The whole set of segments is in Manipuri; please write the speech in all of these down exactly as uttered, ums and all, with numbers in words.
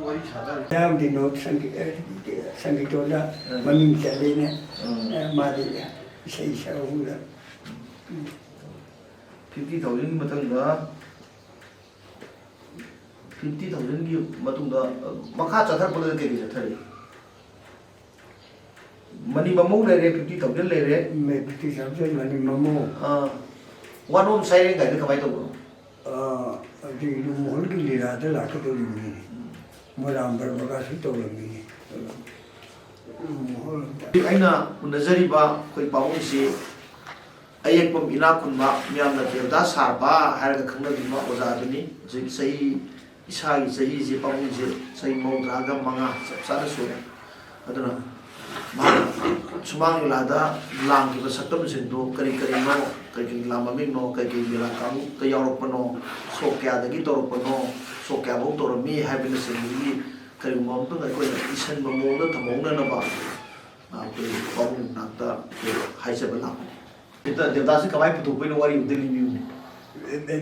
ꯋꯥꯔꯤ ꯁꯥꯟꯅꯔꯤ꯫ ꯌꯥꯝꯗꯤ ꯅꯣ ꯁꯪꯒꯤ-, ꯑ, ꯁꯪꯒꯤꯇꯣꯟꯗ ꯎꯝ꯫ ꯃꯃꯤꯡ ꯆꯠꯂꯦꯅꯦ꯫ ꯎꯝ꯫ ꯑ, ꯃꯥꯗꯤ ꯏꯁꯩ ꯁꯛꯍꯧꯗ꯫ ꯎꯝ꯫ Fifty thousand ꯒꯤ ꯃꯊꯪꯗ, fifty thousand ꯒꯤ ꯃꯇꯨꯡꯗ, ꯑ, ꯃꯈꯥ ꯆꯠꯊꯔꯛꯄꯗ ꯀꯩ ꯀꯩ ꯆꯠꯊꯔꯤ? ꯃꯅꯤ ꯃꯃꯧ ꯂꯩꯔꯦ, fifty thousand ꯂꯩꯔꯦ꯫ ꯃꯦ-, fifty thousand ꯃꯅꯤ ꯃꯃꯧ꯫ ꯑꯥ꯫ ꯋꯥꯅꯣꯝ ꯁꯩꯔꯦꯡ ꯀꯥꯏꯗ ꯀꯃꯥꯏꯅ ꯇꯧꯕꯅꯣ? ꯑꯥ, ꯑꯗꯨ ꯏꯂꯨ ꯃꯣꯍꯣꯟꯒꯤ ꯂꯤꯂꯥꯗ ꯂꯥꯛꯀꯗꯧꯔꯤꯕꯅꯤ꯫ ꯎꯝ꯫ ꯃꯣꯏꯔꯥꯡ ꯕꯔꯃꯒꯁꯨ ꯇꯧꯔꯝꯃꯤꯅꯤ꯫ ꯏꯂꯨ ꯃꯣꯍꯣꯟ꯫ ꯑꯩꯅ ꯎꯅꯖꯔꯤꯕ ꯑꯩꯈꯣꯏ ꯄꯥꯕꯨꯡꯁꯤ ꯑꯌꯦꯛꯄ ꯏꯅꯥꯛ ꯈꯨꯟꯕ, ꯃꯤꯌꯥꯝꯅ ꯗꯦꯕꯗꯥꯁ ꯁꯥꯕ ꯍꯥꯏꯔꯒ ꯈꯪꯅꯕꯤꯕ ꯑꯣꯖꯥꯗꯨꯅꯤ꯫ ꯍꯧꯖꯤꯛ ꯆꯍꯤ, ꯏꯁꯥꯒꯤ ꯆꯍꯤꯁꯦ, ꯄꯥꯕꯨꯡꯁꯦ ꯆꯍꯤ ꯃꯧꯗ꯭ꯔꯥꯒ ꯃꯉꯥ ꯆꯞ ꯆꯥꯅ ꯁꯨꯔꯦ꯫ ꯑꯗꯨꯅ ꯃꯍꯥꯛꯅ ꯁꯨꯃꯥꯡ ꯂꯤꯂꯥꯗ ꯂꯥꯡꯈꯤꯕ ꯁꯛꯇꯝꯁꯤꯡꯗꯨ ꯀꯔꯤ ꯀꯔꯤꯅꯣ, ꯀꯔꯤ ꯀꯔꯤ ꯂꯥ ꯃꯃꯤꯡꯅꯣ, ꯀꯔꯤ ꯀꯔꯤ ꯂꯤꯂꯥ ꯀꯥꯡꯂꯨꯞꯇ ꯌꯥꯎꯔꯛꯄꯅꯣ, ꯁꯣꯛ ꯀꯌꯥꯗꯒꯤ ꯇꯧꯔꯛꯄꯅꯣ, ꯁꯣꯛ ꯀꯌꯥꯐꯥꯎ ꯇꯧꯔꯝꯃꯤ ꯍꯥꯏꯕꯅꯆꯤꯡꯕꯒꯤ ꯀꯔꯤꯒꯨꯝꯕ ꯑꯃꯇꯪ ꯑꯩꯈꯣꯏꯅ ꯏꯁꯟꯕ ꯃꯑꯣꯡꯗ ꯊꯝꯍꯧꯅꯅꯕ, ꯑ, ꯑꯩꯈꯣꯏ ꯄꯥꯕꯨꯡ ꯃꯅꯥꯛꯇ ꯑꯩꯈꯣꯏ ꯍꯥꯏꯖꯕ ꯂꯥꯛꯄꯅꯤ꯫ ꯗꯦꯕꯗꯥꯁꯁꯤ ꯀꯃꯥꯏꯅ ꯄꯨꯊꯣꯛꯄꯩꯅꯣ ꯋꯥꯔꯤ ꯑꯝꯇ ꯂꯤꯕꯤꯌꯨꯅꯦ꯫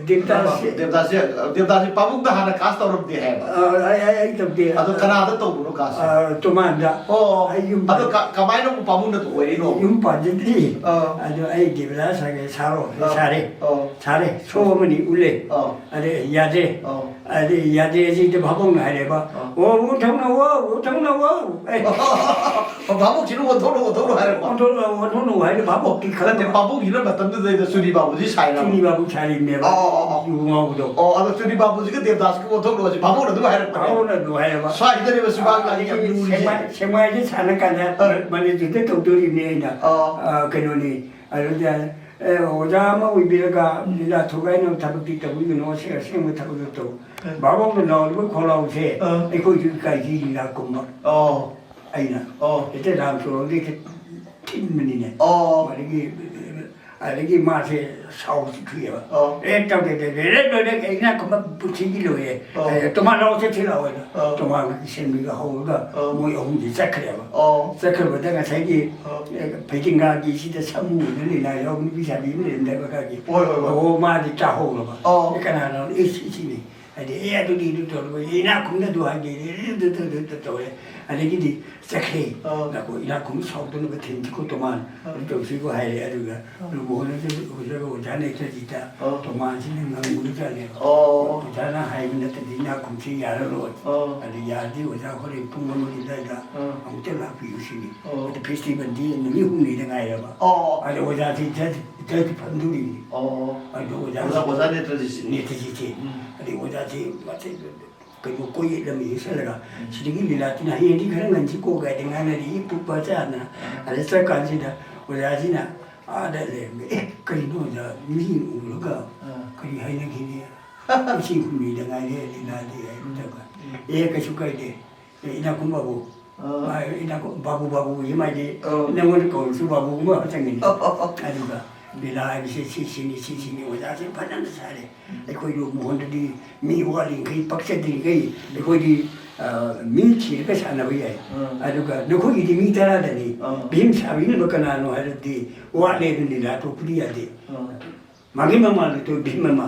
ꯗꯦꯕꯗꯥꯁꯁꯦ ꯗꯦꯕꯗꯥꯁꯁꯦ, ꯗꯦꯕꯗꯥꯁꯁꯦ ꯄꯥꯕꯨꯡꯗ ꯍꯥꯟꯅ cast ꯇꯧꯔꯝꯗꯦ ꯍꯥꯏꯌꯦꯕ꯫ ꯑ, ꯑꯩ, ꯑꯩ, ꯑꯩ ꯇꯧꯗꯦ꯫ ꯑꯗꯣ ꯀꯅꯥꯗ ꯇꯧꯕꯅꯣ cast? ꯑ, ꯇꯣꯃꯥꯟꯗ꯫ ꯑꯣ, ꯑꯩ ꯌꯨꯝ ꯑꯗꯣ ꯄꯥꯟ- ꯀ-, ꯀꯃꯥꯏꯅ ꯑꯃꯨꯛ ꯄꯥꯕꯨꯡꯅ ꯑꯣꯏꯔꯤꯅꯣ? ꯌꯨꯝ ꯄꯥꯟꯖꯗ꯭ꯔꯤ꯫ ꯑꯥ꯫ ꯑꯗꯣ ꯑꯩ ꯗꯦꯕꯗꯥꯁ ꯍꯥꯏꯒꯦ, ꯁꯥꯔꯣ, ꯑꯥ꯫ ꯁꯥꯔꯦ꯫ ꯑꯥ꯫ ꯁꯥꯔꯦ, ꯁꯣ ꯑꯃꯅꯤ ꯎꯠꯂꯦ꯫ ꯑꯥ꯫ ꯑꯗꯩ ꯌꯥꯗ꯭ꯔꯦ꯫ ꯑꯥ꯫ ꯑꯗꯩ ꯌꯥꯗ꯭ꯔꯦ, ꯑꯁꯤꯗ ꯚꯥꯕꯣꯛꯅ ꯍꯥꯏꯔꯦꯕ, ꯑꯥ꯫ "ꯑꯣ, ꯎ ꯊꯧꯅ, ꯑꯣ, ꯎ ꯊꯧꯅ, ꯑꯣ", ꯑꯩ ꯑꯣ, ꯚꯥꯕꯣꯛꯁꯤꯅ ꯑꯣꯟꯊꯣꯛꯅꯣ, ꯑꯣꯟꯊꯣꯛꯅꯣ ꯍꯥꯏꯔꯛꯄ? "ꯑꯣꯟꯊꯣꯛꯅꯣ, ꯑꯣꯟꯊꯣꯛꯅꯣ" ꯍꯥꯏꯅ ꯚꯥꯕꯣꯛꯇꯤ ꯅꯠꯇꯦ, ꯈꯪꯕ꯫ ꯄꯥꯕꯨꯡꯁꯤꯅ ꯃꯇꯝꯗꯨꯗꯩꯗ ꯆꯨꯔꯤ ꯕꯥꯕꯨꯁꯤ ꯁꯥꯏꯔꯕ? ꯆꯨꯔꯤ ꯕꯥꯕꯨ ꯁꯥꯔꯤꯕꯅꯦꯕ꯫ ꯑꯣ, ꯑꯣ, ꯑꯣ, ꯑꯣ꯫ ꯌꯨ ꯉꯥꯎꯕꯗꯣ꯫ ꯑꯣ, ꯑꯗꯣ ꯆꯨꯔꯤ ꯕꯥꯕꯨꯁꯤꯒ ꯗꯦꯕꯗꯥꯁꯀ ꯑꯣꯟꯊꯣꯛꯅꯣ ꯍꯥꯏꯁꯦ ꯚꯥꯕꯣꯛꯅ ꯑꯗꯨꯝ ꯍꯥꯏꯔꯛꯄꯅꯦ? ꯚꯥꯕꯣꯛꯅ ꯑꯗꯨꯝ ꯍꯥꯏꯔꯕ꯫ ꯁ꯭ꯋꯥꯏꯗꯅꯦꯕ ꯁꯨꯃꯥꯡ ꯂꯥꯟ ꯌꯥꯝ ꯑꯗꯒꯤ ꯂꯨꯔꯤꯁꯦ꯫ ꯁꯦꯛꯃꯥꯏ, ꯁꯦꯛꯃꯥꯏꯗ ꯁꯥꯟꯅ ꯀꯥꯟꯗ ꯑꯥ꯫ ꯃꯅꯤꯄꯨꯔꯗ ꯇꯧꯗꯣꯔꯤꯕꯅꯦ ꯑꯩꯅ꯫ ꯑꯥ꯫ ꯑꯥ, ꯀꯩꯅꯣꯅꯤ꯫ ꯑꯗꯨꯗ, ꯑꯦ, ꯑꯣꯖꯥ ꯑꯃ ꯑꯣꯏꯕꯤꯔꯒ ꯂꯤꯂꯥ ꯊꯨꯒꯥꯏꯅꯕ ꯊꯕꯛꯇꯤ ꯇꯧꯕꯤꯒꯅꯨ, ꯑꯁꯦꯡ ꯑꯁꯦꯡꯕ ꯊꯕꯛꯇꯣ ꯇꯧ꯫ ꯑ꯫ ꯚꯥꯕꯣꯛꯅ ꯂꯥꯎꯔꯤꯕ ꯈꯣꯜꯂꯥꯎꯁꯦ ꯑ꯫ ꯑꯩꯈꯣꯏꯁꯨ ꯏꯀꯥꯏꯁꯤ ꯂꯤꯂꯥ ꯀꯨꯝꯕ꯫ ꯑꯣ꯫ ꯑꯩꯅ ꯑꯣ꯫ ꯍꯦꯛꯇ ꯂꯥꯎ ꯁꯣꯔꯣꯛꯇ ꯍꯦꯛꯇ ꯊꯤꯟꯕꯅꯤꯅꯦ꯫ ꯑꯣ꯫ ꯑꯗꯒꯤ, ꯑꯗꯒꯤ ꯃꯥꯁꯦ ꯁꯥꯎꯕꯁꯨ ꯊꯨꯏꯑꯕ꯫ ꯑꯣ꯫ ꯑꯦ, ꯇꯧꯗꯦ, ꯇꯧꯗꯦ, ꯂꯣꯏꯔꯦ, ꯂꯣꯏꯔꯦ, ꯑꯩꯅ ꯀꯨꯝꯕ ꯄꯨꯟꯁꯤꯒꯤ ꯂꯣꯏꯔꯦ꯫ ꯑꯣ꯫ ꯑꯦ, ꯇꯣꯃꯥꯟ ꯂꯥꯎ ꯆꯠꯁꯤ ꯂꯥꯎ ꯍꯥꯏꯅ꯫ ꯑꯣ꯫ ꯇꯣꯃꯥꯟ ꯏꯁꯩꯃꯤꯒ ꯍꯧꯔꯒ ꯑꯣ꯫ ꯃꯣꯏ ꯑꯍꯨꯝꯁꯤ ꯆꯠꯈ꯭ꯔꯦꯕ꯫ ꯑꯣ꯫ ꯆꯠꯈ꯭ꯔꯕꯗ ꯉꯁꯥꯏꯒꯤ, ꯑꯣ꯫ ꯑꯦ, ꯐꯩꯗꯤꯡꯒꯥꯒꯤ ꯁꯤꯗ ꯁꯥꯃꯨ ꯑꯣꯏꯅ ꯂꯤꯂꯥ ꯌꯥꯎꯕ ꯅꯨꯄꯤ ꯁꯥꯕꯤ ꯑꯃ ꯂꯩꯔꯝꯗꯥꯏ ꯃꯈꯥꯒꯤ꯫ ꯍꯣꯏ, ꯍꯣꯏ, ꯍꯣꯏ꯫ ꯑꯣ, ꯃꯥꯗꯤ ꯇꯥꯍꯧꯔꯕ꯫ ꯑꯣ꯫ ꯑꯦ, ꯀꯅꯥꯅꯣ? ꯑꯦ, ꯁꯤ, ꯁꯤꯅꯤ꯫ ꯍꯥꯏꯗꯤ, "ꯑꯦ, ꯑꯗꯨꯗꯤ ꯑꯗꯨ ꯇꯧꯔꯒ, ꯑꯦ, ꯏꯅꯥꯛ ꯈꯨꯟꯕꯅ ꯑꯗꯨ ꯍꯥꯏꯒꯦ, ꯑꯦ, ꯑꯗꯨ, ꯑꯗꯨ, ꯑꯗꯨ, ꯑꯗꯨ ꯇꯧꯔꯦ"꯫ ꯑꯗꯒꯤꯗꯤ ꯆꯠꯈ꯭ꯔꯦ꯫ ꯑꯥ꯫ "ꯅꯈꯣꯏ ꯏꯅꯥꯛ ꯈꯨꯟꯕ ꯁꯥꯎꯗꯅꯕ ꯊꯦꯝꯁꯤꯀꯣ, ꯇꯣꯃꯥꯟ, ꯑꯥ꯫ ꯑꯗꯨ ꯇꯧꯁꯤꯀꯣ" ꯍꯥꯏꯔꯦ꯫ ꯑꯗꯨꯒ ꯑꯥ꯫ ꯂꯨꯕ ꯍꯣꯠꯅꯖꯕ ꯑꯣꯏꯖꯔꯒ ꯑꯣꯖꯥ ꯅꯦꯇ꯭ꯔꯖꯤꯠꯇ ꯑꯥ꯫ ꯇꯣꯃꯥꯟꯁꯤꯅ ꯉꯝꯒꯗ꯭ꯔꯅꯦꯕ꯫ ꯑꯣ꯫ "ꯑꯣꯖꯥꯅ ꯍꯥꯏꯕ ꯅꯠꯇ꯭ꯔꯗꯤ ꯏꯅꯥꯛ ꯈꯨꯟꯁꯤ ꯌꯥꯔꯔꯣꯏ꯫ ꯑꯣ꯫ ꯑꯗꯨ ꯌꯥꯔꯗꯤ ꯑꯣꯖꯥ ꯍꯣꯔꯦꯟ ꯄꯨꯡ ꯑꯃꯒꯤ ꯑꯗꯨꯋꯥꯏꯗ ꯑꯥ꯫ ꯑꯃꯨꯛꯇ ꯂꯥꯛꯄꯤꯌꯨ" ꯁꯤꯅꯤ꯫ ꯑꯣ꯫ ꯑꯗꯨ ꯐꯦꯁꯇꯤꯚꯦꯜꯗꯤ ꯅꯨꯃꯤꯠ ꯍꯨꯝꯅꯤꯗ ꯉꯥꯏꯔꯕ꯫ ꯑꯣ꯫ ꯑꯗꯨ ꯑꯣꯖꯥꯁꯤ ꯖꯁ ꯇꯔꯥꯏ ꯐꯝꯗꯣꯔꯤꯅꯤ꯫ ꯑꯣ꯫ ꯑꯗꯣ ꯑꯣꯖꯥ ꯑꯣꯖꯥ, ꯑꯣꯖꯥ ꯅꯦꯇ꯭ꯔꯖꯤꯠꯁꯤ꯫ ꯅꯦꯇ꯭ꯔꯖꯤꯠꯁꯤ꯫ ꯎꯝ꯫ ꯑꯗꯩ ꯑꯣꯖꯥꯁꯤ ꯃꯁꯤ ꯀꯩꯅꯣ ꯀꯣꯏ ꯌꯦꯠꯂꯝꯃꯤ ꯌꯦꯛꯁꯜꯂꯒ, ꯎꯝ꯫ "ꯁꯤꯗꯒꯤ ꯂꯤꯂꯥ ꯇꯤꯟꯅ ꯍꯌꯦꯡꯗꯤ ꯈꯔ ꯉꯟꯁꯤꯀꯣ" ꯀꯥꯏꯗꯤ ꯉꯥꯡꯅꯔꯤ, ꯄꯨꯛꯄ ꯆꯥꯗꯅ꯫ ꯎꯝ꯫ ꯑꯗ ꯆꯠꯀꯥꯟꯁꯤꯗ ꯑꯣꯖꯥꯁꯤꯅ ꯑꯥꯗ ꯂꯩꯔꯝꯃꯦ꯫ "ꯑꯦ, ꯀꯔꯤꯅꯣ ꯑꯣꯖꯥ, ꯃꯤ ꯎꯔꯒ ꯎꯝ꯫ ꯀꯔꯤ ꯍꯥꯏꯅꯈꯤꯅꯤ? ꯉꯁꯤ ꯍꯨꯝꯅꯤꯗ ꯉꯥꯏꯔꯦ ꯂꯤꯂꯥꯗꯤ" ꯍꯥꯏꯕꯗꯒ, ꯎꯝ꯫ "ꯑꯦ, ꯀꯩꯁꯨ ꯀꯥꯏꯗꯦ꯫ ꯑꯦ, ꯏꯅꯥꯛꯈꯨꯟꯕꯕꯨ, ꯑꯥ꯫ ꯃꯥ ꯏꯅꯥꯛꯈꯨꯟ-, ꯕꯥꯕꯨ, ꯕꯥꯕꯨ ꯍꯥꯏ ꯃꯥꯗꯤ ꯑꯥ꯫ ꯅꯪꯉꯣꯟꯗ ꯀꯧꯔꯁꯨ ꯕꯥꯕꯨ ꯑꯃ ꯆꯪꯒꯅꯤ꯫ ꯑꯗꯨꯒ ꯂꯤꯂꯥ ꯍꯥꯏꯕꯁꯦ ꯁꯤ ꯁꯤꯅꯤ, ꯁꯤ ꯁꯤꯅꯤ, ꯑꯣꯖꯥꯁꯦ ꯐꯖꯅ ꯁꯥꯔꯦ꯫ ꯎꯝ꯫ ꯑꯩꯈꯣꯏ ꯂꯨꯕ ꯍꯣꯟꯗꯗꯤ ꯃꯤ ꯋꯥꯠꯂꯤꯈꯩ, ꯄꯛꯆꯗ꯭ꯔꯤꯈꯩ ꯑꯩꯈꯣꯏꯗꯤ, ꯑ, ꯃꯤ ꯊꯤꯔꯒ ꯁꯥꯟꯅꯕ ꯌꯥꯏ꯫ ꯎꯝ꯫ ꯑꯗꯨꯒ ꯅꯈꯣꯏꯒꯤꯗꯤ ꯃꯤ ꯇꯔꯥꯗꯅꯤ꯫ ꯎꯝ꯫ ꯚꯤꯝ ꯁꯥꯕꯤꯅꯕ ꯀꯅꯥꯅꯣ ꯍꯥꯏꯔꯗꯤ ꯋꯥꯠꯂꯦ, ꯑꯗꯨ ꯂꯤꯂꯥ ꯇꯣꯛꯄꯗꯤ ꯌꯥꯗꯦ꯫ ꯎꯝ꯫ ꯃꯥꯒꯤ ꯃꯃꯥꯟꯗꯨ ꯚꯤꯝ ꯑꯃ,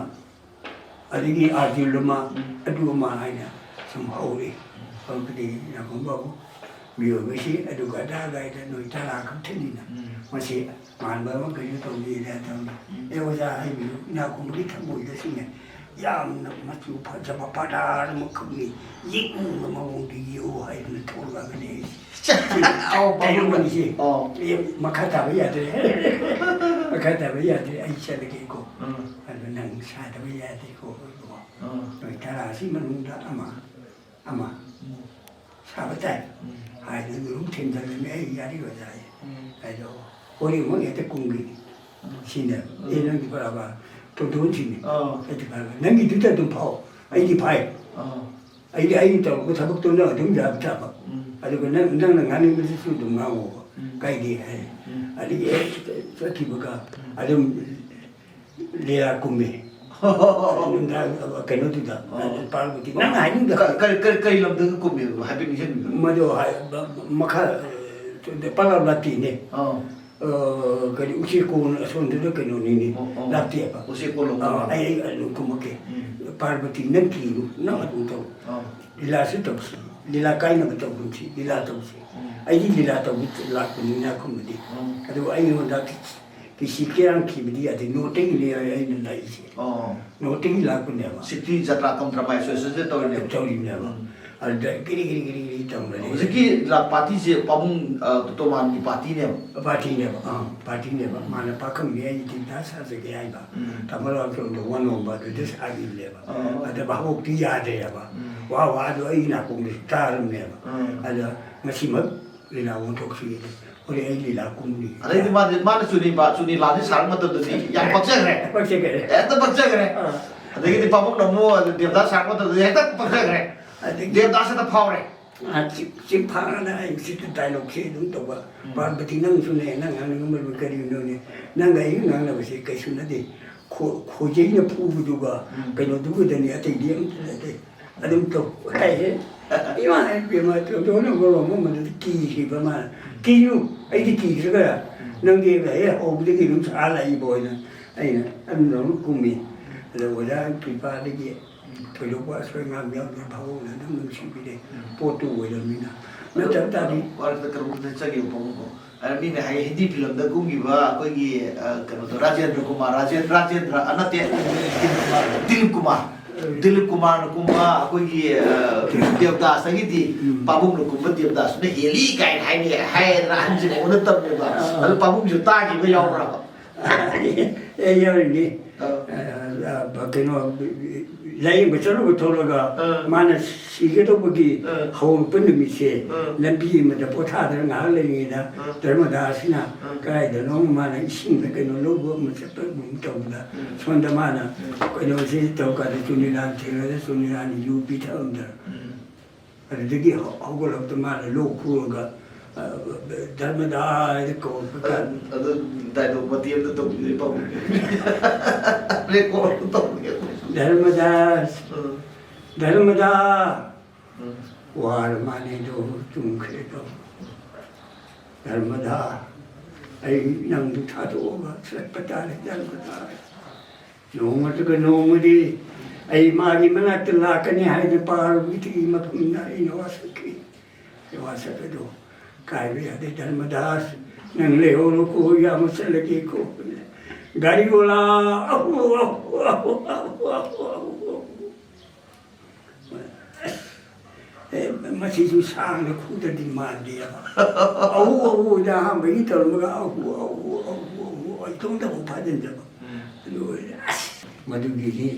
ꯑꯗꯒꯤ ꯑꯥꯔꯖꯨꯟ ꯑꯃ, ꯎꯝ꯫ ꯑꯗꯨ ꯑꯃ ꯍꯥꯏꯅ ꯁꯨꯝ ꯍꯧꯔꯦ꯫ ꯍꯧꯔꯛꯄꯗꯒꯤ ꯌꯥꯝꯕꯨꯡ ꯕꯥꯕꯨ ꯃꯤꯑꯣꯏꯕꯁꯤ ꯑꯗꯨꯒ ꯑꯗꯥ ꯒꯥꯏꯗ ꯅꯣꯏ ꯇꯔꯥ ꯈꯛꯇꯅꯤꯅ ꯎꯝ꯫ ꯃꯁꯤ ꯃꯥꯟꯕ ꯑꯃ ꯀꯩꯁꯨ ꯇꯧꯗꯦꯅ ꯇꯧꯔꯤ꯫ ꯎꯝ꯫ ꯑꯦ ꯑꯣꯖꯥ ꯍꯥꯏꯕꯤꯌꯨ, ꯏꯅꯥꯛ ꯈꯨꯟꯕꯒꯤ ꯊꯃꯣꯏꯗ ꯁꯤꯅ ꯌꯥꯝꯅ ꯃꯆꯨ ꯐꯖꯕ ꯄꯥꯗꯥꯔ ꯑꯃꯈꯛꯅꯤ, ꯌꯦꯛꯅꯤꯡꯕ ꯃꯑꯣꯡꯗ ꯌꯦꯛꯎ ꯍꯥꯏꯗꯨꯅ ꯊꯣꯛꯂꯛꯑꯕꯅꯤ ꯑꯩꯁꯦ꯫ ꯑꯧ, ꯇꯥꯏꯕꯪ ꯄꯥꯕꯨꯡ꯫ ꯃꯅꯤꯁꯦ꯫ ꯑꯧ꯫ ꯑꯦ, ꯃꯈꯥ ꯇꯥꯕ ꯌꯥꯗ꯭ꯔꯦ꯫ ꯃꯈꯥ ꯇꯥꯕ ꯌꯥꯗ꯭ꯔꯦ, ꯑꯩ ꯆꯠꯂꯒꯦꯀꯣ꯫ ꯎꯝ꯫ ꯑꯗꯨ ꯅꯪ ꯁꯥꯗꯕ ꯌꯥꯗꯦꯀꯣ꯫ ꯎꯝ꯫ ꯅꯣꯏ ꯇꯔꯥꯁꯤ ꯃꯅꯨꯡꯗ ꯑꯃ, ꯑꯃ ꯎꯝ꯫ ꯁꯥꯕ ꯇꯥꯏ꯫ ꯎꯝ꯫ ꯍꯥꯏꯗꯅ ꯑꯗꯨꯝ ꯊꯦꯝꯖꯤꯜꯂꯝꯃꯦ, ꯑꯩ ꯌꯥꯔꯤꯕ ꯇꯥꯏ꯫ ꯎꯝ꯫ ꯑꯗꯣ ꯍꯣꯔꯦꯟ ꯑꯃꯨꯛ ꯍꯦꯛꯇ ꯀꯨꯝꯒꯦ꯫ ꯎꯝ꯫ ꯁꯤꯅ, ꯎꯝ꯫ ꯑꯦ, ꯅꯪꯗꯤ ꯐꯔꯕ? ꯇꯣꯟꯊꯣꯟ ꯁꯤꯅꯤ꯫ ꯑꯥ꯫ ꯑꯩꯗꯤ ꯐꯔꯕ? ꯅꯪꯒꯤꯗꯨꯗ ꯑꯗꯨꯝ ꯐꯥꯎ꯫ ꯑꯩꯗꯤ ꯐꯥꯏ꯫ ꯑꯥ꯫ ꯑꯩꯗꯤ ꯑꯩꯅ ꯇꯧꯔꯛꯄ ꯊꯕꯛꯇꯣ ꯅꯪ ꯑꯗꯨꯝ ꯌꯥꯕ ꯇꯥꯕ꯫ ꯎꯝ꯫ ꯑꯗꯨꯒ ꯅꯪ, ꯅꯪꯅ ꯉꯥꯡꯅꯤꯡꯕꯗꯨꯁꯨ ꯑꯗꯨꯝ ꯉꯥꯡꯉꯣꯕ꯫ ꯎꯝ꯫ ꯀꯥꯏꯗꯦ ꯍꯥꯏ꯫ ꯎꯝ꯫ ꯑꯗꯒꯤ ꯍꯦꯛ ꯆꯠꯈꯤꯕꯒ ꯎꯝ꯫ ꯑꯗꯨꯝ ꯂꯤꯂꯥ ꯀꯨꯝꯃꯦ꯫ ꯅꯨꯡꯗꯥꯡ ꯀꯩꯅꯣꯗꯨꯗ, ꯑꯣ꯫ ꯄꯥꯔꯕꯇꯤ꯫ ꯅꯪ ꯍꯥꯏꯅꯤꯡꯗ ꯀ-, ꯀꯔꯤ, ꯀꯔꯤ, ꯀꯔꯤ ꯂꯝꯗꯒ ꯀꯨꯝꯃꯦꯕ? ꯍꯥꯏꯐꯦꯠ ꯅꯤꯡꯁꯤꯡꯕꯤꯕ꯭ꯔꯥ? ꯃꯗꯨ ꯍꯥꯏ-, ꯃ-, ꯃꯈꯥ, ꯑ, ꯄꯥꯂꯥ ꯂꯥꯇꯦꯅꯦ꯫ ꯑꯥ꯫ ꯑ, ꯀꯔꯤ, ꯎꯆꯦꯛ ꯀꯣꯟ ꯑꯁꯣꯝꯗꯨꯗ ꯀꯩꯅꯣꯅꯤꯅꯦ꯫ ꯑꯣ, ꯑꯣ꯫ ꯂꯥꯇꯦꯕ꯫ ꯎꯆꯦꯛ ꯀꯣꯟ ꯂꯣꯝꯗ꯫ ꯑꯥ, ꯑꯩ, ꯑꯩ ꯑꯗꯨꯝ ꯀꯨꯝꯃꯛꯀꯦ꯫ ꯎꯝ꯫ ꯄꯥꯔꯕꯇꯤ, ꯅꯪ ꯀꯤꯅꯨ, ꯅꯪ ꯑꯗꯨꯝ ꯇꯧ꯫ ꯑꯥ꯫ ꯂꯤꯂꯥꯁꯨ ꯇꯧꯁꯤ, ꯂꯤꯂꯥ ꯀꯥꯏꯅꯕ ꯇꯧꯒꯨꯝꯁꯤ, ꯂꯤꯂꯥ ꯇꯧꯁꯤ꯫ ꯎꯝ꯫ ꯑꯩꯗꯤ ꯂꯤꯂꯥ ꯇꯧꯕ ꯂꯥꯛꯄꯅꯤ ꯏꯅꯥꯛ ꯈꯨꯟꯕꯗꯤ꯫ ꯎꯝ꯫ ꯑꯗꯨꯕꯨ ꯑꯩꯉꯣꯟꯗ ꯀꯤꯁꯤ ꯀꯤꯔꯥꯡ ꯊꯤꯕꯗꯤ ꯌꯥꯗꯦ꯫ ꯅꯣꯔꯠꯇꯒꯤꯅꯦ ꯑꯩꯅ ꯂꯥꯛꯏꯁꯦ꯫ ꯑꯣ꯫ ꯅꯣꯔꯠꯇꯒꯤ ꯂꯥꯛꯄꯅꯦꯕ꯫ ꯁꯤꯇꯤ ꯖꯇ꯭ꯔꯥ ꯀꯝ ꯗ꯭ꯔꯃꯥ ꯑꯦꯁꯣꯁꯤꯌꯦꯁꯟ ꯇꯧꯔꯤꯅꯦꯕ꯫ ꯇꯧꯔꯤꯅꯦꯕ꯫ ꯎꯝ꯫ ꯑꯗꯨꯗ ꯒꯤꯔꯤ ꯒꯤꯔꯤ ꯒꯤꯔꯤ ꯒꯤꯔꯤ ꯇꯧꯔꯦ꯫ ꯍꯧꯖꯤꯛꯀꯤ ꯂꯥꯛ ꯄꯥꯔꯇꯤꯁꯦ ꯄꯥꯕꯨꯡ, ꯑ, ꯇꯣꯃꯥꯟꯒꯤ ꯄꯥꯔꯇꯤꯅꯦꯕ꯫ ꯄꯥꯔꯇꯤꯅꯦꯕ, ꯑꯥ, ꯄꯥꯔꯇꯤꯅꯦꯕ꯫ ꯃꯥꯅ ꯄꯥꯈꯪꯅꯤ ꯑꯩ ꯏꯊꯤꯟꯗ ꯁꯥꯖꯒꯦ ꯍꯥꯏꯕ꯫ ꯎꯝ꯫ ꯇꯥꯃꯣ ꯔꯥꯝꯆꯟꯗ꯭ꯔ ꯋꯥꯅꯣꯝꯕ ꯑꯗꯨꯗ ꯁꯥꯕꯤꯕꯅꯦꯕ꯫ ꯑꯥ꯫ ꯑꯗ ꯚꯥꯕꯣꯛꯇꯤ ꯌꯥꯗ꯭ꯔꯦꯕ꯫ ꯎꯝ꯫ ꯋꯥ ꯋꯥꯗꯣ ꯑꯩ ꯅꯥꯀꯣꯡꯗꯁꯨ ꯇꯥꯔꯝꯅꯦꯕ꯫ ꯎꯝ꯫ ꯑꯗ ꯉꯁꯤꯃꯛ ꯂꯤꯂꯥ ꯑꯣꯟꯊꯣꯛꯁꯤ꯫ ꯍꯣꯔꯦꯟ ꯑꯩ ꯂꯤꯂꯥ ꯀꯨꯝꯅꯤ꯫ ꯑꯗꯩꯗꯤ ꯃꯥꯗꯤ, ꯃꯥꯅ ꯆꯨꯅꯤ ꯄꯥ-, ꯆꯨꯅꯤ ꯂꯥꯟꯁꯤ ꯁꯥꯔꯛꯄ ꯃꯇꯝꯗꯗꯤ ꯌꯥꯝ ꯄꯛꯆꯈ꯭ꯔꯦ꯫ ꯄꯛꯆꯈ꯭ꯔꯦ꯫ ꯍꯦꯛꯇ ꯄꯛꯆꯈ꯭ꯔꯦ꯫ ꯑꯥ꯫ ꯑꯗꯒꯤꯗꯤ ꯄꯥꯕꯨꯡꯅ ꯑꯃꯨꯛ ꯗꯦꯕꯗꯥꯁ ꯁꯥꯔꯛꯄ ꯃꯇꯝꯗꯗꯤ ꯍꯦꯛꯇ ꯄꯛꯆꯈ꯭ꯔꯦ꯫ ꯑꯗꯒꯤ ꯗꯦꯕꯗꯥꯁ ꯍꯦꯛꯇ ꯐꯥꯎꯔꯦ꯫ ꯑꯥ, ꯆꯤꯛ, ꯆꯤꯛ ꯐꯥꯔꯒ ꯑꯩ ꯁꯤꯗ ꯗꯥꯏꯂꯣꯛꯁꯦ ꯑꯗꯨꯝ ꯇꯧꯕ꯫ ꯎꯝ꯫ ꯄꯥꯔꯕꯇꯤ, ꯅꯪꯁꯨꯅꯦ, ꯅꯪ ꯉꯥꯡꯅꯤꯡꯕ ꯀꯔꯤꯅꯣꯅꯦ? ꯅꯪꯒ ꯑꯩꯒ ꯉꯥꯡꯅꯕꯁꯦ ꯀꯩꯁꯨ ꯅꯠꯇꯦ꯫ ꯈꯣ-, ꯈꯣꯏꯖꯩꯅ ꯐꯨꯕꯗꯨꯒ ꯎꯝ꯫ ꯀꯩꯅꯣꯗꯨꯒꯗꯅꯤ, ꯑꯇꯩꯗꯤ ꯑꯝꯇ ꯅꯠꯇꯦ꯫ ꯑꯗꯨꯝ ꯇꯧ ꯍꯥꯏꯌꯦ꯫ ꯏꯃꯥ ꯏꯕꯦꯝꯃ, ꯇꯣꯟꯗꯣꯟꯅ ꯃꯔꯣꯟ ꯑꯃ ꯃꯗꯨꯗ ꯀꯤꯈꯤꯕ ꯃꯥꯅ꯫ "ꯀꯤꯅꯨ, ꯑꯩꯗꯤ ꯀꯤꯗ꯭ꯔꯒ ꯎꯝ꯫ ꯅꯪꯗꯤ ꯍꯦꯛ ꯍꯧꯕꯗꯒꯤ ꯑꯗꯨꯝ ꯁꯥ ꯂꯥꯛꯏꯕ ꯑꯣꯏꯅ ꯑꯩꯅ ꯑꯗꯨꯝ ꯀꯨꯝꯃꯤ꯫ ꯑꯗ ꯑꯣꯖꯥ ꯀ꯭ꯔꯤꯄꯥꯗꯒꯤ ꯊꯣꯏꯗꯣꯛꯄ ꯑꯁꯣꯏ ꯑꯉꯥꯝ ꯌꯥꯎꯗꯅ ꯚꯥꯕꯣꯛꯅ ꯑꯗꯨꯝ ꯅꯨꯡꯁꯤꯕꯤꯔꯦ꯫ ꯎꯝ꯫ ꯄꯣꯠꯇꯨ ꯑꯣꯏꯔꯕꯅꯤꯅ꯫ ꯅꯠꯇꯕ ꯇꯥꯔꯗꯤ ꯋꯥꯔꯛꯇ ꯀꯔꯝ ꯆꯠꯆꯒꯦ ꯄꯥꯕꯨꯡꯀꯣ? ꯑ, ꯃꯤꯅ ꯍꯥꯏꯌꯦ, ꯍꯤꯟꯗꯤ ꯐꯤꯂꯝꯗ ꯀꯨꯝꯈꯤꯕ ꯑꯩꯈꯣꯏꯒꯤ, ꯑ, ꯀꯩꯅꯣꯗꯣ, ꯔꯥꯖꯦꯟꯗ꯭ꯔ ꯀꯨꯃꯥꯔ, ꯔꯥꯖꯦꯟ-, ꯔꯥꯖꯦꯟꯗ꯭ꯔ, ꯑ, ꯅꯠꯇꯦ, ꯗꯤꯂꯤꯞ ꯀꯨꯃꯥꯔ꯫ ꯗꯤꯂꯤꯞ ꯀꯨꯃꯥꯔꯅ ꯀꯨꯝꯕ ꯑꯩꯈꯣꯏꯒꯤ, ꯑ, ꯗꯦꯕꯗꯥꯁꯇꯒꯤꯗꯤ ꯎꯝ꯫ ꯄꯥꯕꯨꯡꯅ ꯀꯨꯝꯕ ꯗꯦꯕꯗꯥꯁꯇꯨꯅ ꯍꯦꯜꯂꯤ ꯀꯥꯏꯅ ꯍꯥꯏꯅꯩ, ꯍꯥꯏꯌꯦꯗꯅ ꯑꯍꯟꯁꯤꯡꯅ ꯑꯩꯉꯣꯟꯗ ꯇꯝꯃꯦꯕ꯫ ꯑꯥ꯫ ꯑꯗꯨ ꯄꯥꯕꯨꯡꯁꯨ ꯇꯥꯈꯤꯕ ꯌꯥꯎꯕ꯭ꯔꯕ? ꯑꯦ, ꯌꯥꯎꯔꯤꯅꯤ꯫ ꯑꯥ꯫ ꯑ, ꯑ, ꯀꯩꯅꯣ, ꯂꯥꯌꯦꯡꯕ ꯆꯠꯂꯨꯕ ꯊꯣꯛꯂꯒ ꯑꯥ꯫ ꯃꯥꯅ ꯁꯤꯒꯗꯧꯕꯒꯤ ꯑꯥ꯫ ꯍꯧꯔꯛꯄ ꯅꯨꯃꯤꯠꯁꯦ ꯑꯥ꯫ ꯂꯝꯕꯤ ꯑꯃꯗ ꯄꯣꯊꯥꯗꯅ ꯉꯥꯏꯍꯥꯛ ꯂꯩꯔꯤꯉꯩꯗ ꯑꯥ꯫ ꯙꯔꯃꯗꯥꯁꯤꯅ ꯑꯥ꯫ ꯀꯗꯥꯏꯗꯅꯣ ꯃꯥꯅ ꯏꯁꯤꯡꯗ ꯀꯩꯅꯣ ꯂꯧꯕ ꯑꯃ ꯆꯠꯄꯒꯨꯝ ꯇꯧꯕꯗ ꯎꯝ꯫ ꯁꯣꯝꯗ ꯃꯥꯅ ꯎꯝ꯫ ꯀꯩꯅꯣꯁꯤ ꯇꯧꯔꯀꯥꯟꯗ ꯆꯨꯅꯤꯂꯥꯜ ꯊꯦꯡꯅꯗ ꯆꯨꯅꯤꯂꯥꯜꯅ ꯌꯨ ꯄꯤꯊꯛꯑꯝꯗꯅ ꯎꯝ꯫ ꯑꯗꯨꯗꯒꯤ ꯍꯧ-, ꯍꯧꯒꯠꯂꯛꯄꯗ ꯃꯥꯅ ꯂꯣꯛ ꯈꯨꯔꯒ, ꯑ, ꯙꯔꯃꯗꯥ ꯍꯥꯏꯅ ꯀꯧꯔꯛꯄ ꯀꯥꯟꯗ ꯑꯗꯨ ꯗꯥꯏꯂꯣꯛ ꯃꯇꯦꯛ ꯑꯃꯇ ꯇꯧꯕꯤꯌꯨ, ꯄꯥꯕꯨꯡ꯫ ꯔꯦꯀꯣꯔꯗ ꯑꯝꯇ ꯇꯧꯕꯤꯌꯨ꯫ "ꯙꯔꯃꯗꯥꯁ, ꯎꯝ꯫ ꯙꯔꯃꯗꯥ!" ꯎꯝ꯫ ꯋꯥꯔ ꯃꯥꯅꯦ ꯑꯗꯨ ꯇꯨꯝꯈ꯭ꯔꯦ ꯑꯗꯣ꯫ "ꯙꯔꯃꯗꯥ, ꯑꯩ ꯅꯪꯕꯨ ꯊꯥꯗꯣꯛꯑꯒ ꯆꯠꯄ ꯇꯥꯔꯦ, ꯙꯔꯃꯗꯥ꯫ ꯅꯣꯡꯃꯇꯒ ꯅꯣꯡꯃꯗꯤ ꯑꯩ ꯃꯥꯒꯤ ꯃꯅꯥꯛꯇ ꯂꯥꯛꯀꯅꯤ ꯍꯥꯏꯅ ꯄꯥꯔꯨꯕꯗꯒꯤ ꯃꯐꯝꯗ ꯑꯩꯅ ꯋꯥꯁꯛꯈꯤ꯫ ꯑꯩ ꯋꯥꯁꯛ ꯑꯗꯨ ꯀꯥꯏꯕ ꯌꯥꯗꯦ꯫ "ꯙꯔꯃꯗꯥꯁ, ꯅꯪ ꯂꯩꯍꯧꯔꯣꯀꯣ, ꯌꯥꯝꯅ ꯆꯠꯂꯒꯦꯀꯣ꯫" ꯒꯥꯔꯤ ꯒꯣꯂꯥ, ꯑꯍꯨ, ꯑꯍꯨ, ꯑꯍꯨ꯫ ꯑꯦ, ꯃꯁꯤꯁꯨ ꯁꯥꯡꯅ ꯈꯨꯗꯗꯤ ꯃꯥꯟꯗꯦꯕ꯫ ꯑꯍꯨ, ꯑꯍꯨ, ꯑꯣꯏꯅ ꯑꯍꯥꯟꯕꯒꯤ ꯇꯧꯔꯝꯃꯒ ꯑꯍꯨ, ꯑꯍꯨ, ꯑꯍꯨ, ꯑꯍꯨ, ꯑꯩ ꯏꯇꯣꯝꯇ ꯑꯃꯨꯛ ꯐꯥꯖꯤꯟꯖꯕ꯫ ꯎꯝ꯫ ꯑꯗꯨ ꯑꯣꯏꯔꯦ꯫ ꯑꯁ, ꯃꯗꯨꯒꯤꯗꯤ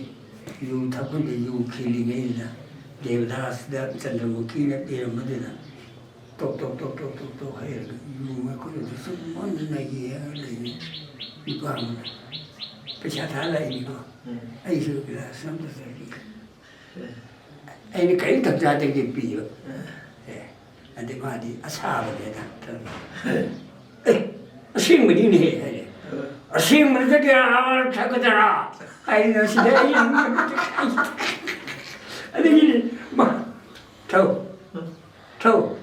ꯌꯨ ꯊꯛꯐꯝꯗ ꯌꯨ ꯈꯤꯜꯂꯤꯉꯩꯗꯨꯗ ꯗꯦꯕꯗꯥꯁꯗ ꯆꯟꯗ꯭ꯔꯃꯨꯈꯤꯅ ꯄꯤꯔꯝꯕꯗꯨꯗ ꯇꯣꯛ, ꯇꯣꯛ, ꯇꯣꯛ, ꯇꯣꯛ, ꯇꯣꯛ, ꯇꯣꯛ ꯍꯩꯔꯒ ꯌꯨ ꯃꯈꯨꯠ ꯑꯗꯨ ꯁꯨꯝ ꯃꯨꯟꯅ ꯌꯦꯡꯉꯒ ꯂꯩꯔꯦ꯫ ꯅꯨꯄꯥ ꯑꯃꯅ ꯄꯩꯁꯥ ꯊꯥ ꯂꯥꯛꯏꯅꯤꯀꯣ꯫ ꯎꯝ꯫ ꯑꯩꯁꯨ ꯒꯤꯂꯥꯁ ꯑꯃꯇ ꯆꯠꯂꯤ꯫ ꯑꯩꯅ ꯀꯔꯤꯝ ꯊꯝꯖꯥꯗꯒꯤ ꯄꯤꯕ꯫ ꯑꯦ, ꯑꯗꯩ ꯃꯥꯗꯤ ꯑꯁꯥꯕꯅꯦꯅ ꯇꯧꯔꯦ꯫ "ꯑꯦ, ꯑꯁꯦꯡꯕꯅꯤꯅꯦꯍꯦ," ꯍꯥꯏꯔꯦ꯫ "ꯑꯁꯦꯡꯕꯗꯨꯗꯒꯤ ꯑꯥ ꯊꯛꯀꯗ꯭ꯔꯥ?" ꯍꯥꯏꯅ ꯁꯤꯗ ꯑꯩ ꯑꯗꯒꯤꯗꯤ ꯃꯥ, "ꯊꯧ, ꯊꯧ꯫"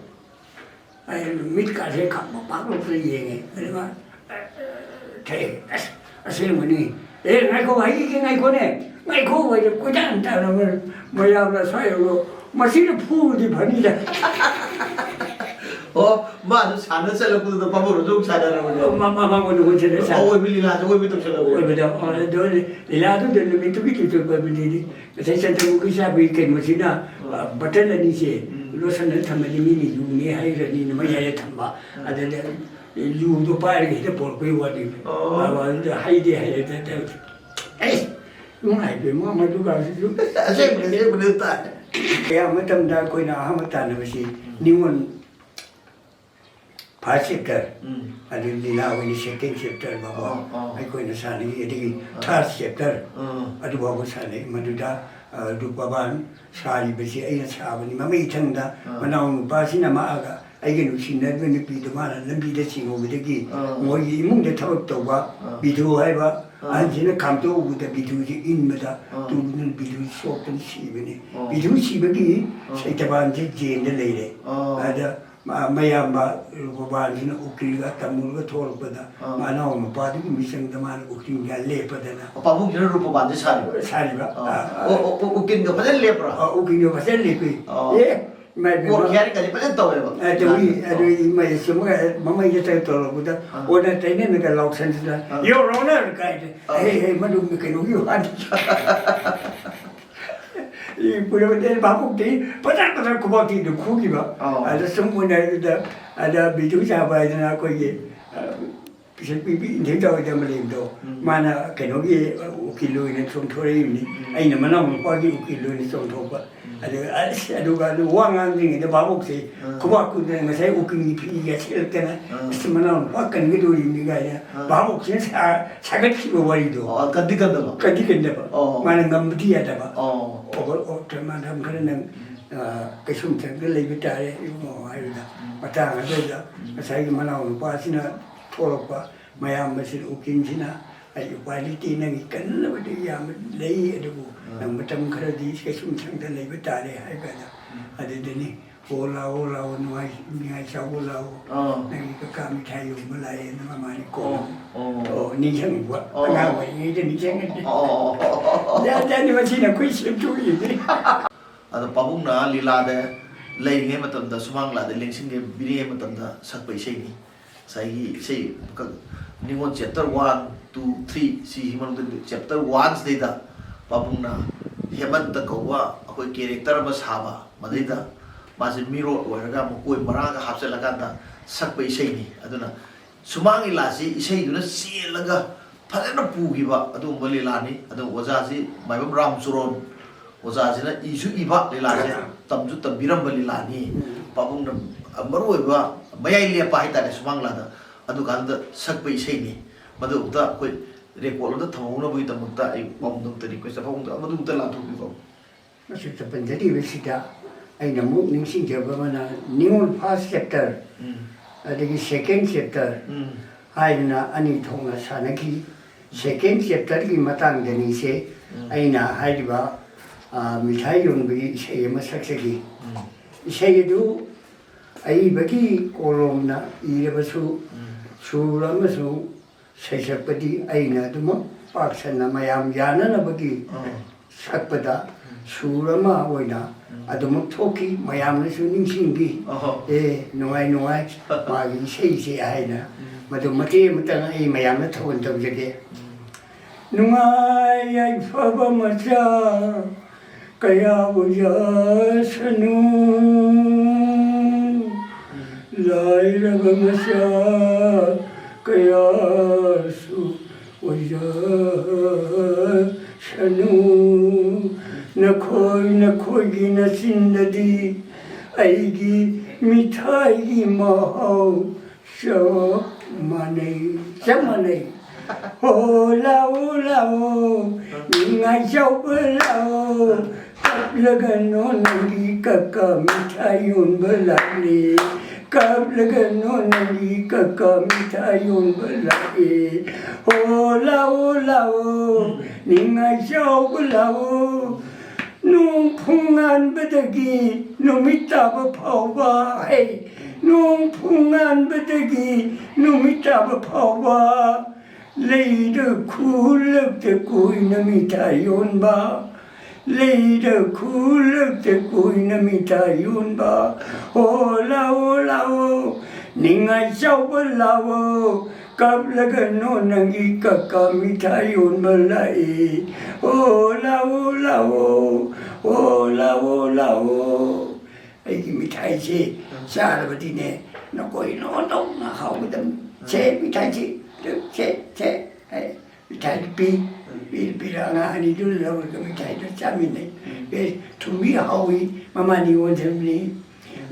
ꯑꯩ ꯃꯤꯠꯀꯥꯁꯦ ꯈꯞ ꯄꯥꯛꯂꯣꯛꯇ ꯌꯦꯡꯉꯦ꯫ ꯑꯗꯨꯒ, "ꯊꯦ, ꯑꯁ, ꯑꯁꯦꯡꯕꯅꯤ꯫ ꯑꯦ, ꯉꯥꯏꯈꯣ, ꯍꯥꯏꯈꯤꯒꯦ, ꯉꯥꯏꯈꯣꯅꯦ, ꯉꯥꯏꯈꯣ," ꯍꯥꯏꯗꯤ ꯀꯣꯏꯇꯥꯟ ꯇꯥꯟꯅꯕ ꯃꯌꯥꯝꯅ ꯁ꯭ꯋꯥꯏꯗ, "ꯃꯁꯤꯅ ꯐꯨꯕꯗꯤ ꯐꯅꯤꯗ꯫" ꯑꯣ, ꯃꯥꯁꯨ ꯁꯥꯟꯅ ꯆꯠꯂꯛꯄꯗꯨꯗ ꯄꯥꯕꯨꯡꯅꯁꯨ ꯑꯃꯨꯛ ꯁꯥꯟꯅꯔꯕꯅꯦ꯫ ꯃ-, ꯃ-, ꯃꯉꯣꯟꯗ ꯑꯣꯟꯁꯤꯜꯂꯦ, ꯁꯥꯟꯅ-, ꯑꯋꯣꯏꯕ ꯂꯤꯂꯥꯁꯦ ꯑꯣꯏꯕ ꯇꯧꯁꯜꯂꯛꯄꯅꯦ꯫ ꯑꯣꯏꯕꯗ, ꯑꯣ, ꯑꯗꯨ ꯂꯤꯂꯥꯗꯨꯗ ꯅꯨꯃꯤꯠꯇꯨꯒꯤ ꯇꯨꯡꯁꯨ ꯑꯣꯏꯕꯗꯨꯗꯤ ꯉꯁꯥꯏ ꯆꯟꯗ꯭ꯔꯃꯨꯈꯤ ꯆꯥꯕꯒꯤ ꯀꯩꯅꯣꯁꯤꯅ, ꯎꯝ꯫ ꯑ, ꯕꯇꯟ ꯑꯅꯤꯁꯦ ꯎꯝ꯫ ꯂꯣꯠꯁꯟꯅ ꯊꯝꯃꯗꯤ ꯃꯤꯅ ꯌꯨꯅꯦ ꯍꯥꯏꯈ꯭ꯔꯅꯤꯅ ꯃꯌꯥꯏꯗ ꯊꯝꯕ꯫ ꯎꯝ꯫ ꯑꯗꯨꯗ ꯌꯨꯗꯣ ꯄꯥꯏꯔꯒ ꯍꯦꯛꯇ ꯄꯣꯔꯛꯄꯩ ꯋꯥꯅꯤ꯫ ꯑꯣ꯫ ꯑ, ꯑꯗꯨꯗ ꯍꯩꯗꯤ ꯍꯩꯔꯦ, ꯑꯗꯨꯗ, ꯑꯩ ꯅꯨꯡꯉꯥꯏꯕ ꯏꯃꯥ ꯃꯗꯨꯒꯁꯤꯁꯨ꯫ ꯑꯁꯦꯡꯕꯅꯤ, ꯑꯁꯦꯡꯕꯅꯤ ꯇꯥꯏ꯫ ꯑꯌꯥꯝꯕ ꯃꯇꯝꯗ ꯑꯩꯈꯣꯏꯅ ꯑꯍꯥꯟꯕ ꯇꯥꯟꯅꯕꯁꯤ ꯎꯝ꯫ ꯅꯤꯉꯣꯜ first chapter, ꯎꯝ꯫ ꯑꯗꯨ ꯂꯤꯂꯥ ꯑꯣꯏꯅ second chapter ꯐꯥꯎꯕ ꯑꯣ, ꯑꯣ꯫ ꯑꯩꯈꯣꯏꯅ ꯁꯥꯟꯅꯩ, ꯑꯗꯒꯤ ꯑꯥ꯫ Third chapter ꯑꯥ꯫ ꯑꯗꯨ ꯐꯥꯎꯕ ꯁꯥꯟꯅꯩ꯫ ꯃꯗꯨꯗ, ꯑ, ꯔꯨꯄꯕꯥꯟ ꯁꯥꯔꯤꯕꯁꯤ ꯑꯩꯅ ꯁꯥꯕꯅꯤ꯫ ꯃꯃꯩ ꯏꯊꯪꯗ ꯑꯥ꯫ ꯃꯅꯥꯎ ꯅꯨꯄꯥꯁꯤꯅ ꯃꯥꯒ ꯑꯩꯒ ꯅꯨꯡꯁꯤꯅꯕ ꯅꯨꯄꯤꯗꯣ ꯃꯥꯅ ꯂꯝꯕꯤꯗ ꯆꯤꯡꯉꯨꯕꯗꯒꯤ ꯑꯥ꯫ ꯃꯣꯏꯒꯤ ꯏꯃꯨꯡꯗ ꯊꯕꯛ ꯇꯧꯕ ꯑꯥ꯫ ꯕꯤꯙꯨ ꯍꯥꯏꯕ ꯑꯥ꯫ ꯑꯍꯟꯁꯤꯅ ꯈꯥꯝꯇꯣꯛꯎꯕꯗ ꯕꯤꯙꯨꯁꯤ ꯏꯟꯕꯗ ꯑꯥ꯫ ꯇꯨꯗꯨꯅ ꯕꯤꯙꯨ ꯁꯣꯛꯇꯅ ꯁꯤꯕꯅꯤ꯫ ꯑꯥ꯫ ꯕꯤꯙꯨ ꯁꯤꯕꯒꯤ ꯑꯥ꯫ ꯁꯩꯇꯕꯥꯟꯁꯦ ꯖꯦꯟꯗ ꯂꯩꯔꯦ꯫ ꯑꯥ꯫ ꯑꯗ ꯃ-, ꯃꯌꯥꯝꯕ ꯔꯨꯄꯕꯥꯟꯁꯤꯅ ꯎꯀꯤꯜꯒ ꯇꯝꯃꯨꯔꯒ ꯊꯣꯛꯂꯛꯄꯗ, ꯑꯥ꯫ ꯃꯅꯥꯎ ꯅꯨꯄꯥꯗꯨꯒꯤ ꯃꯤꯆꯪꯗ ꯃꯥꯅ ꯎꯀꯤꯜꯒ ꯂꯦꯞꯄꯗꯅ ꯄꯥꯕꯨꯡꯁꯤꯅ ꯔꯨꯄꯕꯥꯟꯁꯦ ꯁꯥꯔꯤꯕ? ꯁꯥꯔꯤꯕ꯫ ꯑꯥ꯫ ꯑꯥ, ꯑꯥ꯫ ꯑꯣ, ꯑꯣ, ꯑꯣ, ꯎꯀꯤꯜꯒ ꯐꯖꯅ ꯂꯦꯞꯄ꯭ꯔꯥ? ꯑꯥ, ꯎꯀꯤꯜꯒ ꯐꯖꯅ ꯂꯦꯞꯄꯤ꯫ ꯑꯣ꯫ ꯑꯦ, ꯏꯃꯥꯏ ꯄꯦꯝꯃ꯫ ꯀꯣꯔꯠ ꯍꯤꯌꯥꯔꯤꯡꯒꯗꯤ ꯐꯖꯅ ꯇꯧꯋꯦꯕ? ꯑꯥ, ꯇꯧꯏ꯫ ꯑꯥ꯫ ꯑꯗꯨ ꯏꯃꯥꯏ ꯆꯨꯝꯃꯒ ꯃꯃꯩꯗ ꯇꯧ ꯇꯧꯔꯛꯄꯗ, ꯑꯥ꯫ ꯑꯣꯟꯅ ꯇꯩꯅꯅꯒ ꯂꯥꯎꯁꯟꯗꯅ, ꯑꯥ꯫ "Your Honor" ꯀꯥꯏꯅ, ꯑꯥ꯫ "ꯍꯦ, ꯍꯦ, ꯃꯗꯨ ꯀꯩꯅꯣꯒꯤ ꯋꯥꯅꯤ"꯫ ꯏ ꯄꯨꯔꯕꯗꯤ ꯚꯥꯕꯣꯛꯇꯤ ꯐꯖꯅ ꯐꯖꯅ ꯈꯨꯕꯥꯛꯇꯤ ꯑꯗꯨꯝ ꯈꯨꯈꯤꯕ꯫ ꯑꯥ꯫ ꯑꯗ ꯁꯨꯝ ꯎꯅꯕꯗ, ꯑꯗ ꯕꯤꯗꯨ ꯆꯥꯕ ꯍꯥꯏꯗꯅ ꯑꯩꯈꯣꯏꯒꯤ, ꯑ, ꯄꯤꯁꯛ ꯄꯤꯛꯄꯤ ꯏꯟꯊꯤ ꯇꯧꯔꯤꯗ ꯑꯃ ꯂꯩꯕꯗꯣ, ꯎꯝ꯫ ꯃꯥꯅ ꯀꯩꯅꯣꯒꯤ, ꯑ, ꯎꯀꯤꯜ ꯑꯣꯏꯅ ꯆꯣꯡꯊꯣꯔꯛꯏꯕꯅꯤ꯫ ꯎꯝ꯫ ꯑꯩꯅ ꯃꯅꯥꯎ ꯅꯨꯄꯥꯒꯤ ꯎꯀꯤꯜ ꯑꯣꯏꯅ ꯆꯣꯡꯊꯣꯛꯄ꯫ ꯎꯝ꯫ ꯑꯗꯨꯒ ꯑꯁ, ꯑꯗꯨꯒ ꯑꯗꯨ ꯋꯥ ꯉꯥꯡꯗ꯭ꯔꯤꯉꯩꯗ ꯚꯥꯕꯣꯛꯁꯦ ꯎꯝ꯫ ꯈꯨꯕꯥꯛ ꯈꯨꯗꯅ ꯉꯁꯥꯏ ꯎꯀꯤꯜꯒꯤ ꯐꯤꯒ ꯁꯦꯠꯂꯛꯇꯅ, ꯎꯝ꯫ "ꯑꯁ, ꯃꯅꯥꯎ ꯅꯨꯄꯥ ꯀꯟꯒꯗꯧꯔꯤꯕꯅꯤ" ꯀꯥꯏꯅ ꯎꯝ꯫ ꯚꯥꯕꯣꯛꯁꯤꯅ ꯁꯥ-, ꯁꯥꯒꯠꯈꯤꯕ ꯋꯥꯔꯤꯗꯣ꯫ ꯑꯣ, ꯀꯟꯗꯤ ꯀꯟꯗꯕ? ꯀꯟꯗꯤ ꯀꯟꯗꯕ꯫ ꯑꯣ꯫ ꯃꯥꯅ ꯉꯝꯕꯗꯤ ꯌꯥꯗꯕ꯫ ꯑꯣ꯫ ꯑꯣꯚꯔ ꯑꯣꯐ ꯃꯇꯝ ꯈꯔ ꯅꯪ, ꯑ, ꯀꯩꯁꯨꯝꯁꯪꯗ ꯂꯩꯕ ꯇꯥꯔꯦ ꯏꯕꯨꯡꯉꯣ ꯍꯥꯏꯕꯗ, ꯎꯝ꯫ ꯃꯇꯥꯡ ꯑꯗꯨꯗ ꯎꯝ꯫ ꯉꯁꯥꯏꯒꯤ ꯃꯅꯥꯎ ꯅꯨꯄꯥꯁꯤꯅ ꯊꯣꯛꯂꯛꯄ, ꯃꯌꯥꯝꯕꯁꯤꯅ, ꯎꯀꯤꯜꯁꯤꯅ, "ꯑꯩ ꯎꯄꯥꯏ ꯂꯩꯇꯦ, ꯅꯪꯒꯤ ꯀꯟꯅꯕꯗꯤ ꯌꯥꯝꯅ ꯂꯩ, ꯑꯗꯨꯕꯨ ꯎꯝ꯫ ꯅꯪ ꯃꯇꯝ ꯈꯔꯗꯤ ꯀꯩꯁꯨꯝꯁꯪꯗ ꯂꯩꯕ ꯇꯥꯔꯦ" ꯍꯥꯏ ꯀꯥꯟꯗ, ꯎꯝ꯫ ꯑꯗꯨꯗꯅꯤ, "ꯑꯣ, ꯂꯥꯛꯑꯣ, ꯂꯥꯛꯑꯣ, ꯅꯨꯡꯉꯥꯏ-, ꯅꯤꯡꯉꯥꯏ ꯆꯥꯎꯕ ꯂꯥꯛꯑꯣ, ꯑꯥ꯫ ꯅꯪꯒꯤ ꯀꯀꯥ ꯃꯤꯊꯥꯏ ꯌꯣꯟꯕ ꯂꯥꯛꯑꯦꯅ" ꯃꯃꯥꯅꯤ ꯀꯣ꯫ ꯑꯣ, ꯑꯣ꯫ ꯑꯣ, ꯅꯤꯡꯁꯤꯡꯉꯨꯕ꯫ ꯑꯣ꯫ ꯑꯉꯥꯡ ꯑꯣꯏꯔꯤꯉꯩꯗ ꯅꯤꯡꯁꯤꯡꯉꯗꯤ꯫ ꯑꯣ, ꯑꯣ, ꯑꯣ, ꯑꯣ, ꯑꯣ꯫ ꯌꯥ, ꯌꯥꯅꯤ, ꯃꯁꯤꯅ ꯑꯩꯈꯣꯏ ꯁꯦꯝꯗꯣꯛꯏꯅꯤ꯫ ꯑꯗꯣ ꯄꯥꯕꯨꯡꯅ ꯂꯤꯂꯥꯗ ꯂꯩꯔꯤꯉꯩ ꯃꯇꯝꯗ, ꯁꯨꯃꯥꯡ ꯂꯤꯂꯥꯗ ꯂꯦꯡꯁꯤꯟꯈꯤꯕꯤꯔꯤꯉꯩ ꯃꯇꯝꯗ ꯁꯛꯄ ꯏꯁꯩꯅꯤ꯫ ꯉꯁꯥꯏꯒꯤ ꯏꯁꯩ ꯃꯈꯜ, ꯅꯤꯉꯣꯜ chapter one, two, three, ꯁꯤꯒꯤ ꯃꯅꯨꯡꯗ chapter one ꯁꯤꯗꯩꯗ ꯄꯥꯕꯨꯡꯅ ꯍꯦꯃꯟꯇ ꯀꯧꯕ ꯑꯩꯈꯣꯏ character ꯑꯃ ꯁꯥꯕ, ꯃꯗꯩꯗ ꯃꯥꯁꯦ ꯃꯤꯔꯣꯠ ꯑꯣꯏꯔꯒ ꯃꯀꯣꯏ ꯃꯔꯥꯒ ꯍꯥꯞꯆꯤꯜꯂꯀꯥꯟꯗ ꯁꯛꯄ ꯏꯁꯩꯅꯤ꯫ ꯑꯗꯨꯅ ꯁꯨꯃꯥꯡ ꯂꯤꯂꯥꯁꯤ ꯏꯁꯩꯗꯨꯅ ꯆꯦꯜꯂꯒ ꯐꯖꯅ ꯄꯨꯈꯤꯕ ꯑꯗꯨꯒꯨꯝꯕ ꯂꯤꯂꯥꯅꯤ꯫ ꯑꯗꯨ ꯑꯣꯖꯥꯁꯤ ꯃꯥꯏꯕꯝ ꯔꯥꯝꯆꯣꯔꯣꯟ ꯑꯣꯖꯥꯁꯤꯅ ꯏꯁꯨ ꯏꯕ ꯂꯤꯂꯥꯁꯦ, ꯇꯝꯁꯨ ꯇꯝꯕꯤꯔꯝꯕ ꯂꯤꯂꯥꯅꯤ꯫ ꯄꯥꯕꯨꯡꯅ ꯃꯔꯨꯑꯣꯏꯕ ꯃꯌꯥꯏ ꯂꯦꯞꯄ ꯍꯥꯏꯇꯥꯔꯦ ꯁꯨꯃꯥꯡ ꯂꯤꯂꯥꯗ, ꯑꯗꯨꯀꯥꯟꯗ ꯁꯛꯄ ꯏꯁꯩꯅꯤ꯫ ꯃꯗꯨ ꯑꯝꯇ ꯑꯩꯈꯣꯏ record ꯑꯝꯇ ꯊꯝꯍꯧꯅꯕꯒꯤꯗꯃꯛꯇ ꯑꯩ ꯄꯥꯕꯨꯡꯗ ꯑꯝꯇ request ꯇꯧꯕ, ꯄꯥꯕꯨꯡꯗ ꯃꯗꯨ ꯑꯝꯇ ꯂꯥꯟꯊꯣꯛꯄꯤꯔꯣ꯫ ꯃꯁꯤꯗ ꯄꯟꯖꯔꯤꯕꯁꯤꯗ ꯑꯩꯅ ꯑꯃꯨꯛ ꯅꯤꯡꯁꯤꯡꯖꯕ ꯑꯃꯅ, ꯅꯤꯉꯣꯜ first chapter, ꯎꯝ꯫ ꯑꯗꯒꯤ second chapter ꯎꯝ꯫ ꯍꯥꯏꯗꯅ ꯑꯅꯤ ꯊꯣꯛꯅ ꯁꯥꯟꯅꯈꯤ꯫ Second chapter ꯒꯤ ꯃꯇꯥꯡꯗꯅꯤꯁꯦ ꯎꯝ꯫ ꯑꯩꯅ ꯍꯥꯏꯔꯤꯕ, ꯑ, ꯃꯤꯊꯥꯏ ꯌꯣꯟꯕꯒꯤ ꯏꯁꯩ ꯑꯃ ꯁꯛꯆꯈꯤ꯫ ꯎꯝ꯫ ꯏꯁꯩ ꯑꯗꯨ ꯑꯏꯕꯒꯤ ꯀꯣꯂꯣꯝꯅ ꯏꯔꯕꯁꯨ, ꯎꯝ꯫ ꯁꯨꯔ ꯑꯃꯁꯨꯡ ꯁꯩꯁꯛꯄꯗꯤ ꯑꯩꯅ ꯑꯗꯨꯃꯛ ꯄꯥꯛ ꯁꯟꯅ ꯃꯌꯥꯝ ꯌꯥꯅꯅꯕꯒꯤ ꯑꯥ꯫ ꯁꯛꯄꯗ ꯎꯝ꯫ ꯁꯨꯔ ꯑꯃ ꯑꯣꯏꯅ ꯎꯝ꯫ ꯑꯗꯨꯃꯛ ꯊꯣꯛꯈꯤ꯫ ꯃꯌꯥꯝꯅꯁꯨ ꯅꯤꯡꯁꯤꯡꯈꯤ꯫ ꯑꯍꯣ꯫ "ꯑꯦ, ꯅꯨꯡꯉꯥꯏ, ꯅꯨꯡꯉꯥꯏ, ꯃꯥꯒꯤ ꯏꯁꯩꯁꯦ" ꯍꯥꯏꯅ꯫ ꯎꯝ꯫ ꯃꯗꯨ ꯃꯇꯦꯛ ꯑꯃꯇꯪ ꯑꯩ ꯃꯌꯥꯝꯅ ꯊꯧꯒꯜ ꯇꯧꯖꯒꯦ꯫ ꯎꯝ꯫ ꯅꯨꯡꯉꯥꯏ ꯌꯥꯏꯐꯕ ꯃꯆꯥ ꯀꯌꯥ ꯑꯣꯏꯖꯁꯅꯨ, ꯂꯥꯏꯔꯕ ꯃꯆꯥ ꯀꯌꯥꯁꯨ ꯑꯣꯏꯖꯁꯅꯨ, ꯅꯈꯣꯏ ꯅꯈꯣꯏꯒꯤ ꯅꯆꯤꯟꯗꯗꯤ ꯑꯩꯒꯤ ꯃꯤꯊꯥꯏꯒꯤ ꯃꯍꯥꯎ ꯆꯞ ꯃꯥꯟꯅꯩ, ꯆꯞ ꯃꯥꯟꯅꯩ꯫ ꯍꯣ ꯂꯥꯛꯑꯣ, ꯂꯥꯛꯑꯣ, ꯅꯤꯡꯉꯥꯏ ꯆꯥꯎꯕ ꯂꯥꯛꯑꯣ, ꯀꯞꯂꯒꯅꯣ ꯅꯪꯒꯤ ꯀꯀꯥ ꯃꯤꯊꯥꯏ ꯌꯣꯟꯕ ꯂꯥꯛꯂꯦ, ꯀꯞꯂꯒꯅꯣ ꯅꯪꯒꯤ ꯀꯀꯥ ꯃꯤꯊꯥꯏ ꯌꯣꯟꯕ ꯂꯥꯛꯂꯦ꯫ ꯍꯣ ꯂꯥꯛꯑꯣ, ꯂꯥꯛꯑꯣ, ꯅꯤꯡꯉꯥꯏ ꯆꯥꯎꯕ ꯂꯥꯛꯑꯣ, ꯅꯣꯡ ꯐꯨꯡꯉꯥꯟꯕꯗꯒꯤ ꯅꯨꯃꯤꯠ ꯇꯥꯕ ꯐꯥꯎꯕ, ꯍꯩ, ꯅꯣꯡ ꯐꯨꯡꯉꯥꯟꯕꯗꯒꯤ ꯅꯨꯃꯤꯠ ꯇꯥꯕ ꯐꯥꯎꯕ, ꯂꯩꯗ ꯈꯨꯜꯂꯛꯇ ꯀꯣꯏꯅ ꯃꯤꯊꯥꯏ ꯌꯣꯟꯕ, ꯂꯩꯗ ꯈꯨꯜꯂꯛꯇ ꯀꯣꯏꯅ ꯃꯤꯊꯥꯏ ꯌꯣꯟꯕ꯫ ꯍꯣ ꯂꯥꯛꯑꯣ, ꯂꯥꯛꯑꯣ, ꯅꯤꯡꯉꯥꯏ ꯆꯥꯎꯕ ꯂꯥꯛꯑꯣ, ꯀꯞꯂꯒꯅꯣ ꯅꯪꯒꯤ ꯀꯀꯥ ꯃꯤꯊꯥꯏ ꯌꯣꯟꯕ ꯂꯥꯛꯑꯦ꯫ ꯑꯣ ꯂꯥꯛꯑꯣ, ꯂꯥꯛꯑꯣ, ꯑꯣ ꯂꯥꯛꯑꯣ, ꯂꯥꯛꯑꯣ꯫ ꯑꯩꯒꯤ ꯃꯤꯊꯥꯏꯁꯦ ꯎꯝ꯫ ꯆꯥꯔꯕꯗꯤꯅꯦ, ꯅꯈꯣꯏ ꯂꯣꯏꯅꯃꯛꯅ ꯍꯥꯎꯒꯗꯕꯅꯤ꯫ ꯎꯝ꯫ ꯁꯦ ꯃꯤꯊꯥꯏꯁꯤ, ꯁꯦ, ꯁꯦ꯫ ꯑꯩ ꯃꯤꯊꯥꯏꯗꯨ ꯄꯤ, ꯎꯝ꯫ ꯄꯤ-, ꯄꯤꯔ ꯑꯉꯥꯡ ꯑꯅꯤꯗꯨꯅ ꯂꯧꯔꯒ ꯃꯤꯊꯥꯏꯗꯨ ꯆꯥꯃꯤꯟꯅꯩ꯫ ꯎꯝ꯫ ꯑꯦ, ꯊꯨꯝꯕꯤ ꯍꯥꯎꯏ, ꯃꯃꯥꯅꯤ ꯑꯣꯟꯁꯤꯟꯕꯅꯤ꯫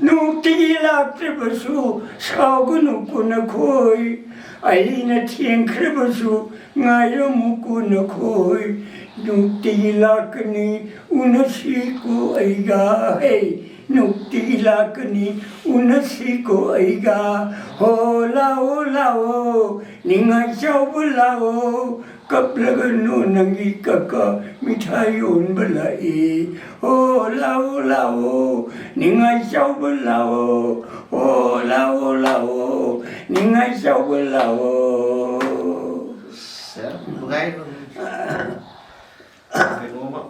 ꯅꯨꯡꯇꯤꯒꯤ ꯂꯥꯛꯇ꯭ꯔꯕꯁꯨ ꯁꯥꯎꯒꯅꯨꯀꯣ ꯅꯈꯣꯏ, ꯑꯩꯅ ꯊꯦꯡꯈ꯭ꯔꯕꯁꯨ ꯉꯥꯏꯔꯝꯃꯨꯀꯣ ꯅꯈꯣꯏ꯫ ꯅꯨꯡꯇꯤꯒꯤ ꯂꯥꯛꯀꯅꯤ ꯎꯅꯁꯤꯀꯣ ꯑꯩꯒ, ꯍꯦ, ꯅꯨꯡꯇꯤꯒꯤ ꯂꯥꯛꯀꯅꯤ ꯎꯅꯁꯤꯀꯣ ꯑꯩꯒ꯫ ꯍꯣ ꯂꯥꯛꯑꯣ, ꯂꯥꯛꯑꯣ, ꯅꯤꯡꯉꯥꯏ ꯆꯥꯎꯕ ꯂꯥꯛꯑꯣ, ꯀꯞꯂꯒꯅꯨ ꯅꯪꯒꯤ ꯀꯀꯥ ꯃꯤꯊꯥꯏ ꯌꯣꯟꯕ ꯂꯥꯛꯏ꯫ ꯍꯣ ꯂꯥꯛꯑꯣ ꯂꯥꯛꯑꯣ ꯅꯤꯡꯉꯥꯏ ꯆꯥꯎꯕ ꯂꯥꯛꯑꯣ꯫ ꯍꯣ ꯂꯥꯛꯑꯣ ꯂꯥꯛꯑꯣ ꯅꯤꯡꯉꯥꯏ ꯆꯥꯎꯕ ꯂꯥꯛꯑꯣ꯫ ꯁꯦ, ꯅꯨꯡꯉꯥꯏ꯫ ꯀꯩꯅꯣꯝꯃ